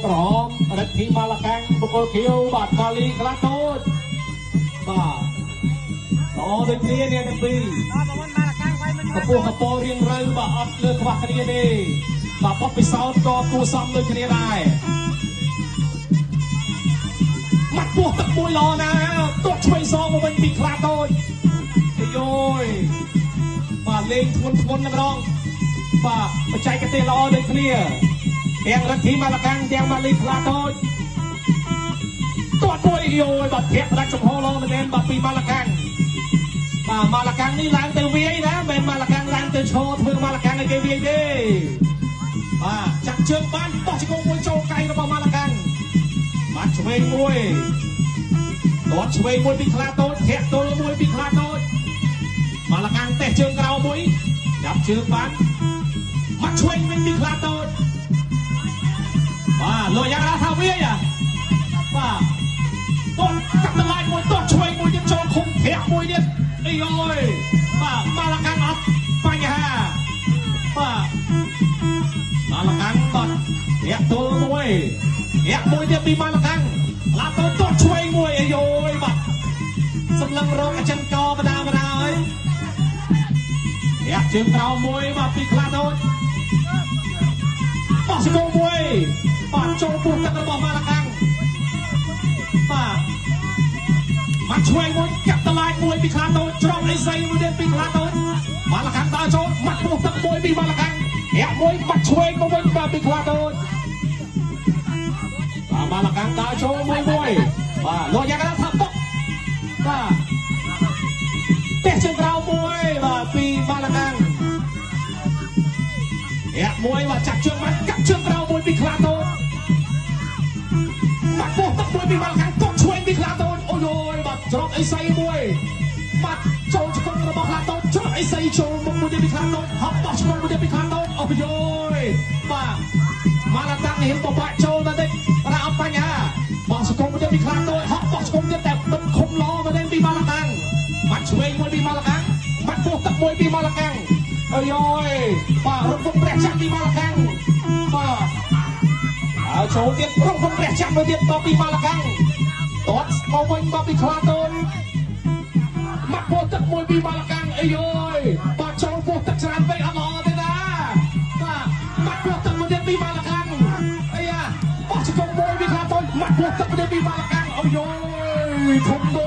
ក្រហមរិទ្ធីម៉ាឡាកាំងបុគ្គលខៀវបាទម៉ាលីខ្លាតូចបាទល្អដូចគ្នាអ្នកទាំងពីរកពស់កពោរៀងរូវបាទអត់លើខ្វះគ្នាទេបាទបទពិសោធន៍ក៏គួរសមដូចគ្នាដែរម៉ាត់ពោះទឹកមួយល្អណាស់ទាត់ឆ្វេងសងមកវិញពីខ្លាតូចអាយយបាទលេងធ្ងន់ធ្ងន់ណាស់ម្ដងបាទបច្ចេកទេសល្អដូចគ្នាទាំងរិទ្ធីម៉ាឡាកាំងទាំងម៉ាលីខ្លាតូចទាត់មួយយយបាទធាក់ផ្ដាច់ចំហល្អមែនទែនបាទពីម៉ាឡាកាំងបាទម៉ាឡាកាំងនេះឡើងទៅវាយណាមិនម៉ាឡាកាំងឡើងទៅឈរធ្វើម៉ាឡាកាំងឲ្យគេវាយទេបាទចាក់ជើងបានបោះជង្គង់មួយចូលកៃរបស់ម៉ាឡាកាំងបាទឆ្វេងមួយទាត់ឆ្វេងមួយពីខ្លាតូចធាក់ទល់មួយពីខ្លាតូចម៉ាឡាកាំងតេះជើងក្រោមមួយចាប់ជើងបានមកឆ្វេងវិញពីខ្លាតូចបាទលោកយ៉ាងណាថាវាយបាទទាត់កាប់តម្លៃមួយទាត់ឆ្វេងមួយទៀតចូលឃុំធាក់មួយទៀតអីអើយបាទម៉ាឡាកាំងអត់បញ្ហាបាទម៉ាឡាកាំងបាទធាក់ទល់មួយធាក់មួយទៀតពីម៉ាឡាកាំងឡាតូចទាត់ឆ្វេងមួយអីយយបាទសម្លឹងរកអចិនកបដាបដាហើយធាក់ជើងក្រោមមួយបាទពីខ្លាតូចបោះជង្គង់មួយបាទចូលពោះទឹករបស់ម៉ាឡាកាំងបាទមកឆ្វេងមួយកាប់តឡាចមួយពីខ្លាតូចច្រកអីសីមួយទៀតពីខ្លាតូចម៉ាឡាកាំងដើរចូលមាត់ពោះទឹកមួយពីម៉ាឡាកាំងធាក់មួយបាត់ឆ្វេងមកវិញបាទពីខ្លាតូចបាទម៉ាឡាកាំងដើរចូលមួយមួយបាទលោកយ៉ាងណាថាបុកបាទទះជើងក្រោមមួយបាទពីម៉ាឡាកាំងធាក់មួយបាទចាប់ជើងបានកាប់ជើងក្រោមមួយពីខ្លាតូចបាត់ពោះទឹកមួយពីម៉ាឡាកាំងទាត់ឆ្វេងពីខ្លាតូចអូយយបាទច្រកអីសីមួយបាត់ចូលឆ្កងរបស់ខ្លាតូចច្រកអីសីចូលមុខមួយទៀតពីខ្លាតូចហប់បោះឆ្កងមួយទៀតពីខ្លាតូចអូយយបាទម៉ាឡាកាំងរៀងបបាក់ចូលបន្តិចបាទអត់បញ្ហាបោះឆ្កងមួយទៀតពីខ្លាតូចហប់បោះឆ្កងទៀតតែបិទឃុំល្អមែនទេពីម៉ាឡាកាំងបាត់ឆ្វេងមួយពីម៉ាឡាកាំងបាត់ពោះទឹកមួយពីម៉ាឡាកាំងអើយយបាទរំពងព្រះចក្រពីម៉ាឡាកាំងបាទហើយចូលទៀតរំពងព្រះចក្រមួយទៀតតពីម៉ាឡាកាំងទាត់មកវិញបាទពីខ្លាតូចមកពោះទឹកមួយពីម៉ាឡាកាំងអីយយបាទចូលពោះទឹកច្រើនពេកអត់ល្អទេណាបាទមកពោះទឹកមួយទៀតពីម៉ាឡាកាំងអីយ៉ាបោះជង្គង់មួយពីខ្លាតូចមកពោះទឹកមួយទៀតពីម៉ាឡាកាំងអូយយធំដូច